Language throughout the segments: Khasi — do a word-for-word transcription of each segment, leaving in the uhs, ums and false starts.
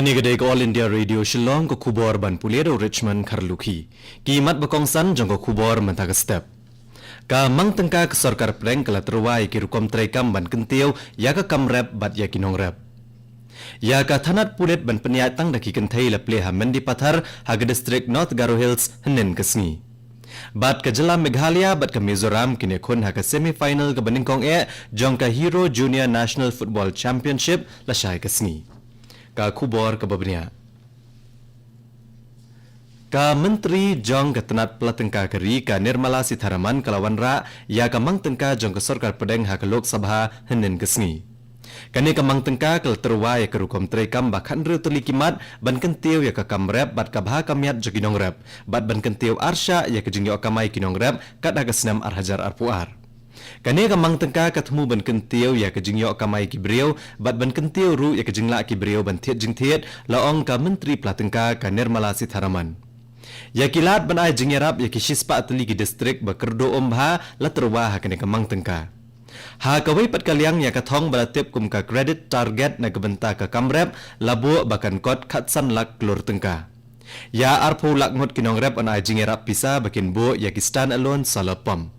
Kane ka dei ka All India Radio Shillong, ka khubor ban pule da u Richmond Kharlukhi. Ki mat ba kongsan jong ka khubor mynta ka step. Ka mang tyngka ka sorkar pdeng ka la tyrwa ïa ki rukom treikam ban kyntiew ïa ka kam rep bad ïa ki nongrep. Ïa ka thanat pulit ban pynïaid tang da ki kynthei la plie ha Mendipathar ha ka district North Garo Hills hynnin ka sngi. Bad ka jylla Meghalaya bad ka Mizoram kin ïakhun ha ka semi final kaba nyngkong eh jong ka Hero Junior National Football Championship lashai ka sngi. Ka khubor kaba bniah. Ka Myntri jong ka tnat pla tyngka ka ri, ka Nirmala Sitharaman, ka la wanrah ïa ka mang tyngka jong ka sorkar pdeng ha ka Lok Sabha hynnin ka sngi. Kane ka mang tyngka ka la tyrwa ïa ka rukom treikam ba khathynriew tylli ki mat ban kyntiew ïa ka kam rep bad ka bha ka miat jong ki nongrep, bad ban kyntiew arshah ïa ka jingïoh kamai ki nongrep kat ha ka snem ar hajar arphew ar. Kane ka mang tyngka ka thmu ban kyntiew ïa ka jingïoh kamai ki briew bad ban kyntiew ruh ïa ka jinglah ki briew ban thied jingthied, la ong ka Myntri pla tyngka ka Nirmala Sitharaman. Ïa ki lad ban ai jingïarap ïa ki shispah tylli ki distrik ba kyrduh um bha la tyrwa ha kane ka mang tyngka. Ha kawei pat ka liang, ïa ka thong ba la tip kum ka credit target na ka bynta ka kam rep la buh ba kan kot khatsan lak klur tyngka. Ïa arphew lak ngut ki nongrep yn ai jingïarap pisa ba kin buh ïa ki stand alone solar pump.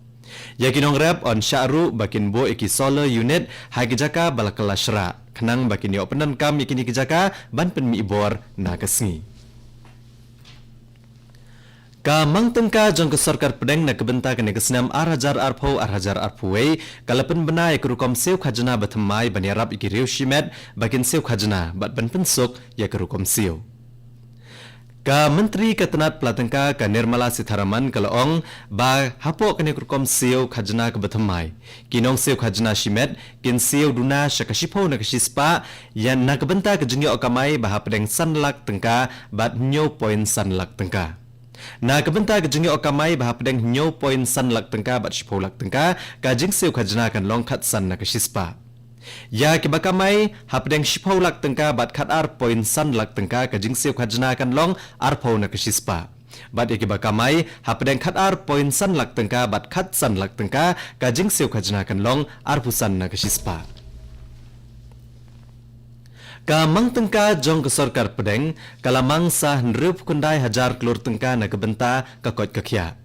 Ïa ki nongrep yn shah ruh ba kin buh ïa ki solar unit ha ki jaka ba la kylla shrah, khnang ba kin ïoh pyndonkam ïa kine ki jaka ban pynmih bor na ka sngi. Ka mang tyngka jong ka sorkar pdeng na ka bynta kane ka snem ar hajar arphew ar hajar arphew wei ka la pynbna ïa ka rukom siew khajna ba thymmai ban ïarap ïa ki riew shimet ba kin siew khajna bad ban pynsuk ïa ka rukom siew. Ka Myntri ka tnat pla tyngka ka Nirmala Sitharaman ka la ong ba hapoh kane ka rukom siew khajna kaba thymmai, ki nongsiew khajna shimet kin siew duna sha ka shiphew na ka shispah ïa na ka bynta ka jingïoh kamai ba hapdeng san lak tyngka bad hynñiew point san lak tyngka. Na ka bynta ka jingïoh kamai ba hapdeng hynñiew point san lak tyngka bad shiphew lak tyngka, ka jingsiew khajna kan long khatsan na ka shispah. Ïa kiba kamai hapdeng shiphew lak tyngka bad khatar point san lak tyngka, ka jingsiew khajna kan long arphew na ka shispah. Bad ïa kiba kamai hapdeng khatar point san lak tyngka bad khatsan lak tyngka, ka jingsiew khajna kan long arphew san na ka shispah. Ka mang tyngka jong ka sorkar pdeng ka la mang sa hynriewphew khyndai hajar klur tyngka na ka bynta ka koit ka khiah.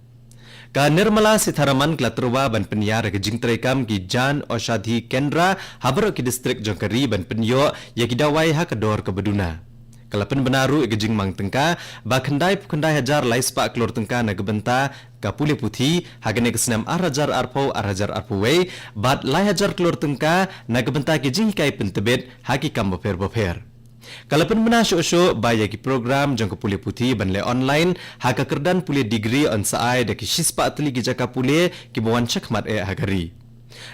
Ka Nirmala Sitharaman ka la tyrwa ban pynïar ïa ka jingtreikam ki Jan Aushadhi Kendra ha baroh ki distrik jong ka ri ban pynïoh ïa ki dawai ha ka dor kaba duna. Ka la pynbna ruh ïa ka jingmang tyngka ba khyndaiphew khyndai hajar laispah klur tyngka na ka bynta ka pule puthi ha kane ka snem ar hajar arphew ar hajar arphew wei, bad lai hajar klur tyngka na ka bynta ki jinghikai pyntbit ha ki kam bapher bapher. Ka la pynbna shuh shuh ba ïa ki program jong ka pule puthi ban leh online ha ka kyrdan pule degree yn sa ai da ki shispah tylli ki jaka pule kiba wan shakhmat eh ha ka ri.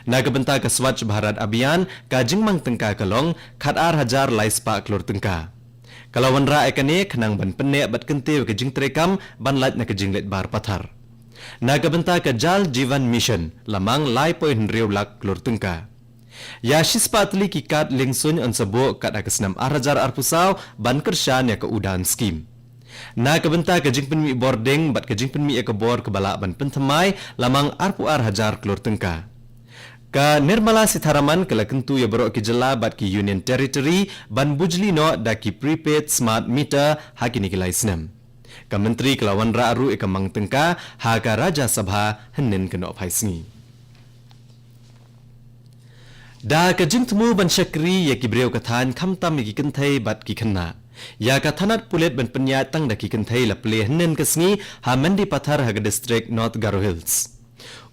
Na ka bynta ka Swachh Bharat Abhiyan, ka jingmang tyngka ka long khatar hajar laispah klur tyngka. Ka la wanrah ïa kane khnang ban pynneh bad kyntiew ïa ka jingtreikam ban lait na ka jingleit bar pathar. Na ka bynta ka Jal Jeevan Mission la mang lai point hynriew lak klur tyngka. Ïa shispah tylli ki kad liengsuiñ yn sa buh kat ha ka snem ar hajar arphew saw ban kyrshan ïa ka Udan Scheme. Na ka bynta ka jingpynmih bording bad ka jingpynmih ïa ka bor kaba lah ban pynthymmai la mang arphew ar hajar klur tyngka. Ka Nirmala Sitharaman ka la kyntu ïa baroh ki jylla bad ki Union Territory ban bujli noh da ki prepaid smart meter ha kine ki lai snem. Ka Myntri ka la wanrah ruh ïa ka mang tyngka ha ka Rajya Sabha hynnin ka nohphai sngi. Da ka jingthmu ban shakri ïa ki briew ka thaiñ khamtam ïa ki kynthei bad ki khynnah, ïa ka thanat pulit ban pynïaid tang da ki kynthei la plie hynnin ka sngi ha Mendipathar ha ka distrik North Garo Hills.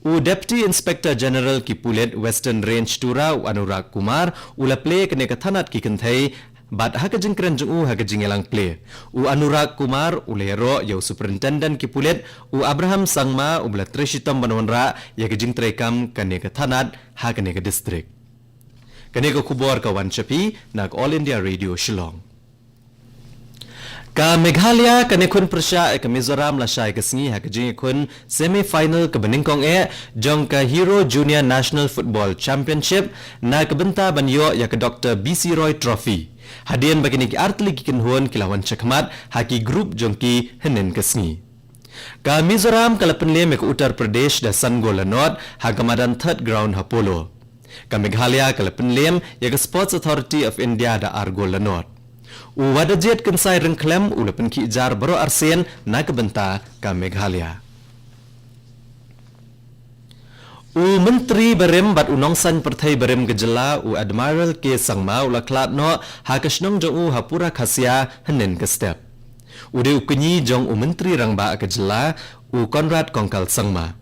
U Deputy Inspector General ki pulit Western Range Tura, u Anurag Kumar, u la plie kane ka thanat ki kynthei, bad ha ka jingkren jong u ha ka jingïalang plie, u Anurag Kumar u la ïaroh ïa u Superintendent ki pulit, u Abraham Sangma, uba la trei shitom ban wanrah ïa ka jingtreikam kane ka thanat ha kane ka distrik. Kane ka khubor ka wan sha phi na ka All India Radio Shillong. Ka Meghalaya kan ïakhun pyrshah ïa ka Mizoram lashai ka sngi ha ka jingïakhun semi final kaba nyngkong eh jong ka Hero Junior National Football Championship na ka bynta ban ïoh ïa ka Doctor B C Roy Trophy. Hadien ba kine ki artylli ki kynhun ki la wan shakhmat ha ki group jong ki hynnin ka sngi. Ka Mizoram ka la pynlem ïa ka Uttar Pradesh da san gol la nod ha ka madan Third Ground ha Polo. Ka Meghalaya ka la pynlem ïa ka Sports Authority of India da ar gol la nod. U Wadajit Kynsai Ryngkhlem u la pynkhih jar baroh arsien na ka bynta ka Meghalaya. U Myntri barim bad u nongsaiñ pyrthei barim ka jylla, u Admiral K Sangma, u la khlad noh ha ka shnong jong u ha Pura Khasia hynnin ka step. U dei u kñi jong u Myntri Rangbah ka jylla, u Conrad Kongkal Sangma.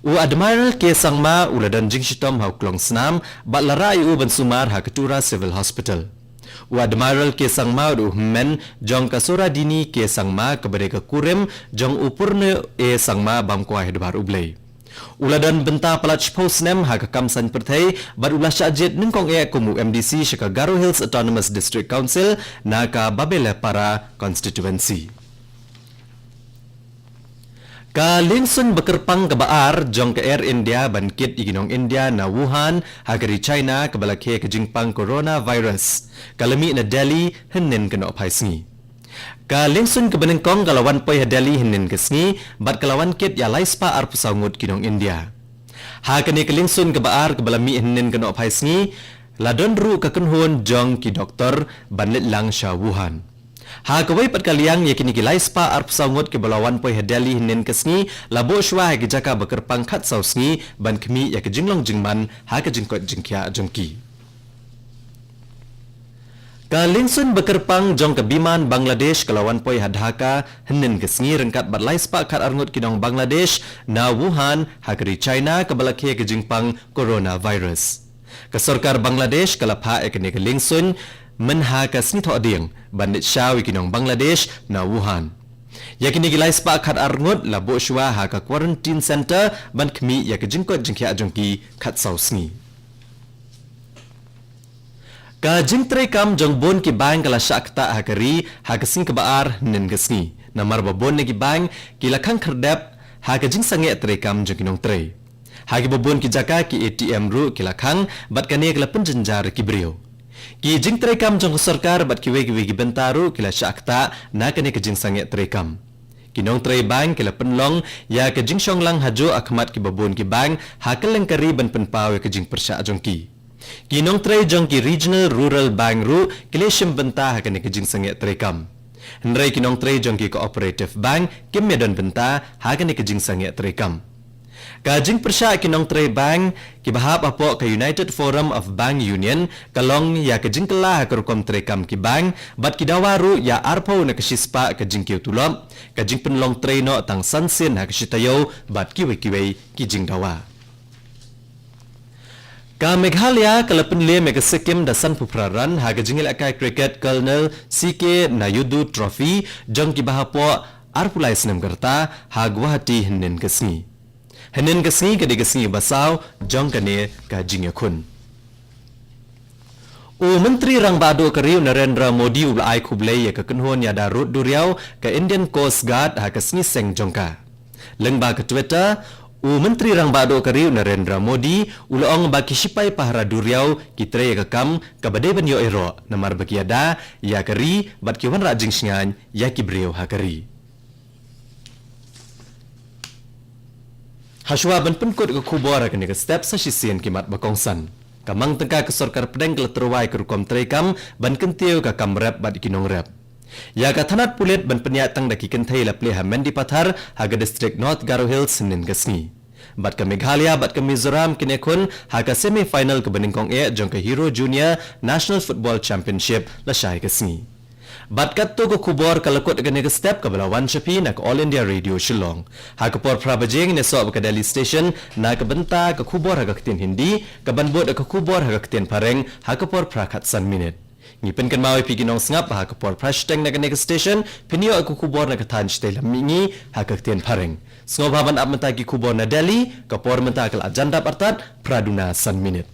U Admiral K Sangma u la don jingshitom ha u klong snam bad la rah ïa u ban sumar ha ka Tura Civil Hospital. U Admiral K Sangma u dei u hynmen jong ka Soradini K Sangma kaba dei ka kurim jong u Purno A Sangma bam kwai ha dwar U Blei. U la don bynta palat shiphew snem ha ka kam saiñ pyrthei bad u la shah jied nyngkong eh kum u M D C sha ka Garo Hills Autonomous District Council na ka Babelapara constituency. Ka liengsuiñ bakyrpang kaba ar jong ka Air India ban kit ïa ki nong India na Wuhan ha ka ri China kaba la khie ka jingpang coronavirus ka la mih na Delhi hynnin ka nohphai sngi. Ka liengsuiñ kaba nyngkong ka la wan poi ha Delhi hynnin ka sngi bad ka la wan kit ïa lai spah arphew saw ngut ki nong India. Ha kane ka liengsuiñ kaba ar kaba la mih hynnin ka nohphai sngi, la don ruh ka kynhun jong ki doktor ban leit lang sha Wuhan. Ha kawei pat ka liang, ïa kine ki lai spah arphew saw ngut kiba la wan poi ha Delhi hynnin ka sngi la buh shuwa ha ki jaka bakyrpang khatsaw sngi ban khmih ïa ka jinglong jingman ha ka jingkoit jingkhiah jong ki. Ka liengsuiñ bakyrpang jong ka biman Bangladesh ka la wan poi ha Dhaka hynnin ka sngi ryngkat bad lai spah khatar ngut ki nong Bangladesh na Wuhan ha ka ri China kaba la khie ka jingpang coronavirus. Ka sorkar Bangladesh ka la phah ïa kane ka liengsuiñ mynha ka sngi Thohdieng ban leit shaw ïa ki nong Bangladesh na Wuhan. Ïa kine ki lai spah khatar ngut la buh shuwa ha ka quarantine center ban khmih ïa ka jingkoit jingkhiah jong ki khatsaw sngi. Ka jingtreikam jong bun ki bank ka la shah ktah ha ka ri ha ka sngi kaba ar hynnin ka sngi, namar ba bun na ki bank ki la khang khyrdep ha ka jingsangeh treikam jong ki nongtrei. Ha kiba bun ki jaka ki A T M ruh ki la khang bad kane ka la pynjynjar ki briew. Ki jingtreikam jong ka sorkar bad kiwei kiwei ki bynta ruh ki la shah ktah na kane ka jingsangeh treikam. Ki nongtrei bank ki la pynlong ïa ka jingshong lang hajuh ha khmat kiba bun ki bank ha kylleng ka ri ban pynpaw ïa ka jingpyrshah jong ki. Ki nongtrei jong ki Regional Rural Bank ruh ki la shim bynta ha kane ka jingsangeh treikam. Hynrei ki nongtrei jong ki Cooperative Bank kim ïadon bynta ha kane ka jingsangeh treikam. Ka jingpyrshah ki nongtrei bank kiba hap hapoh ka United Forum of Bank Union ka long ïa ka jingkylla ha ka rukom treikam ki bank bad ki dawa ruh ïa arphew na ka shispah ka jingkiew tulop, ka jingpynlong trei noh tang san sien ha ka shi taïew bad kiwei kiwei ki jingdawa. Ka Meghalaya ka la pynliem ïa ka Sikkim da sanphew phra run ha ka jingïalehkai cricket Colonel C K Naidu Trophy jong kiba hapoh arphew lai snem ka rta ha Guwahati hynnin ka sngi. Hynnin ka sngi ka dei ka sngi ba saw jong kane ka jingïakhun. U Myntri Rangbah Duh ka ri u Narendra Modi u la ai khublei ïa ka kynhun ïada rud duriaw ka Indian Coast Guard ha ka sngi seng jong ka. Lyngba ka Twitter, u Myntri Rangbah Duh ka ri u Narendra Modi u la ong ba ki shipai pahara duriaw ki trei ïa ka kam kaba dei ban ïoh ïaroh namar ba ki ïada ïa ka ri bad ki wanrah jingshngaiñ ïa ki briew ha ka ri. Hashwa ban pynkut ka khubor ha kane ka step, sa shisien ki mat ba kongsan. Ka mang tyngka ka sorkar pdeng ka la tyrwa ïa ka rukom treikam ban kyntiew ka kam rep bad ki nongrep. Ïa ka thanat pulit ban pynïaid tang da ki kynthei la plie ha Mendipathar ha ka district North Garo Hills hynnin ka sngi. Bad ka Meghalaya bad ka Mizoram kin ïakhun ha ka semi final kaba nyngkong eh jong ka Hero Junior National Football Championship lashai ka sngi. Bad katto ka khubor ka la kut ha kane ka step kaba la wan sha phi na ka All India Radio Shillong. Ha ka por phra baje ngin ïasoh bad ka Delhi Station na ka bynta ka khubor ha ka ktien Hindi, kaban bud ka khubor ha ka ktien Phareng ha ka por phra khatsan minit. Ngi pynkynmaw ïa phi ki nongsngap ba ha ka por phra shiteng na kane ka station phin ïoh ïa ka khubor na ka thaiñ shatei lam mihngi ha ka ktien Phareng. Sngewbha ban ap mynta ki khubor na Delhi, ka por mynta ka la jan dap artat phra duna san minit.